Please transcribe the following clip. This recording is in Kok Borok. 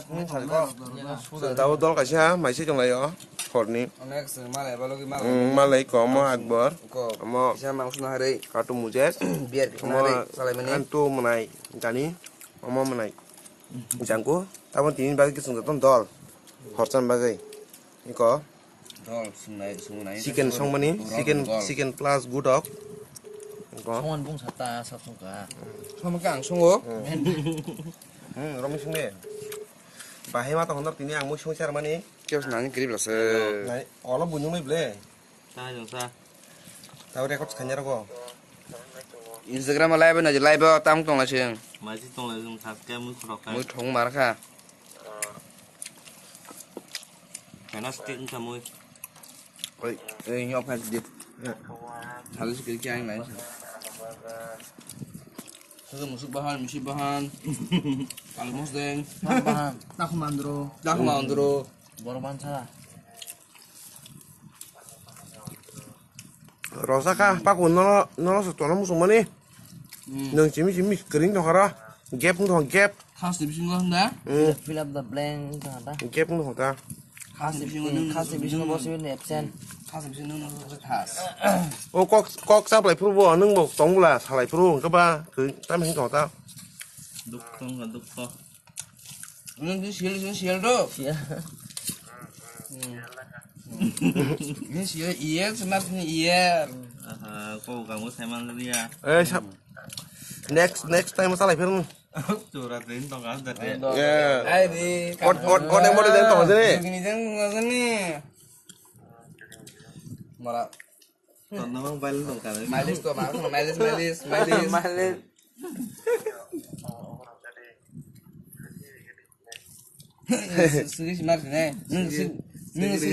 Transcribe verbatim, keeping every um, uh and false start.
Chwng tabuk dol kaisa maisai tonglaio horni. Onek chwng malai balogi malai. Mm, malai ko, omo Akbar. Ko. Omo kisa mangso no harwi. Katu Mujek. Biar kisa omo harwi, salaimani. Antu mwnai, jani. Omo mwnai. Jangku, tabuk tini bagwi chwng joto dol. Horchan bagwi. Iko. Dol swngnai, swngnai. Chicken songmani, dol, chicken, dol. Chicken plus gudok. Iko. Songan bung sata, sat songka. Songmani ang songo. Hmm, romi songe. Bahai ma tong honor tini ang mui song sar mani. Kyo nani kirib lase. Nai, olo bunyung nai ble. Ta jong sa. Tau record khanya rogo. Instagram live na live tam tong lase. Maji tong lase, subscribe mui khorok ka. Mui thong mar kha. Kena stick wngkha mui. Oi, oi, nyok phai di. Thali se kiri kyang nai. Sasa musuk bahan, misi bahan. Almos deng. Bahan. Tahu mandro. Tahu mandro. Boro bansa. Rosa ka, paku nono, nono se tono musung mani. Hmm. Nung chimi chimi kering tong hara. Gap tong gap. Khas ni bisingo hwnda? Hmm. Fill up the blank tong hara. Gap tong hara. Khas ni bisingo nung. Khas ni bisingo bosi ni absent. Khas ni bisingo nung khas. O kok, kok saplai phuru bo, nung bo tong bula salai phuru, hwnkhe ba, kering tam hin tong ta. Duk tong ka, duk tong. Nung sih sial, sih sial do. Sial. Hmm. Ini sial, iya, semat ini iya. Aha, kok kamu saya malu ya. Eh, sap. Next, next time salai phirung. Surat ini tong kan tadi. Yeah. Hai di. Ot, ot, ot yang mau ditanya tong sini. Gini dong, nggak sini. Mara. Tong nama mobile tong kan. Mileage to, mara, mileage, mileage, mileage. Mileage. Sugis mar sini. Nung sih, nung sih.